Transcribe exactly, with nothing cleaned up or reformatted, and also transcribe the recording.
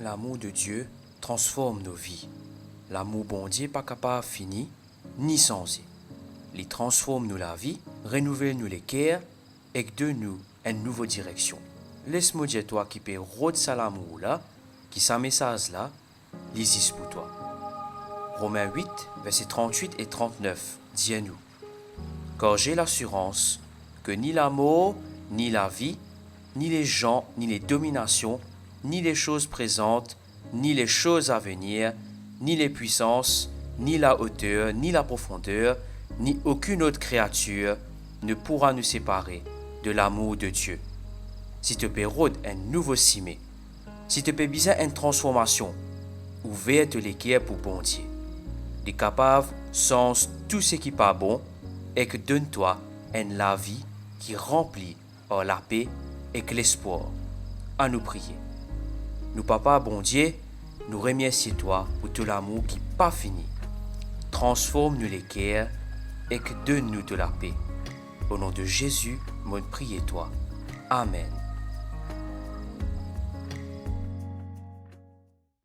Lamour de Dieu transform nou vi. Lamour Bondie pa kapav fini ni sanze. Li transform nou lavi, renouvel nou leker ek donn nou enn nouvo direksion. Les mo dir twa ki pe rod sa lamour la, ki sa mesaz la, li zis pou twa. Romin wit, verse trant-wit e trant-nef dir nou, Car j'ai l'assurance que ni la mort, ni la vie, ni les gens, ni les dominations, ni les choses présentes, ni les choses à venir, ni les puissances, ni la hauteur, ni la profondeur, ni aucune autre créature ne pourra nous séparer de l'amour de Dieu. Si to pe rod enn nouvo sime, si to pe bizin enn transformasion, ouver to leker pou Bondie. Li kapav sanz tou seki pa bon ek donn twa enn lavi ki ranpli ar lape ek lespwar. Anou priye. Nou Papa Bondie, nou remersie twa pou to lamour ki pa fini. Transform nou leker ek donn nou to lape. O nom de Zezi, mo priye twa. Amen.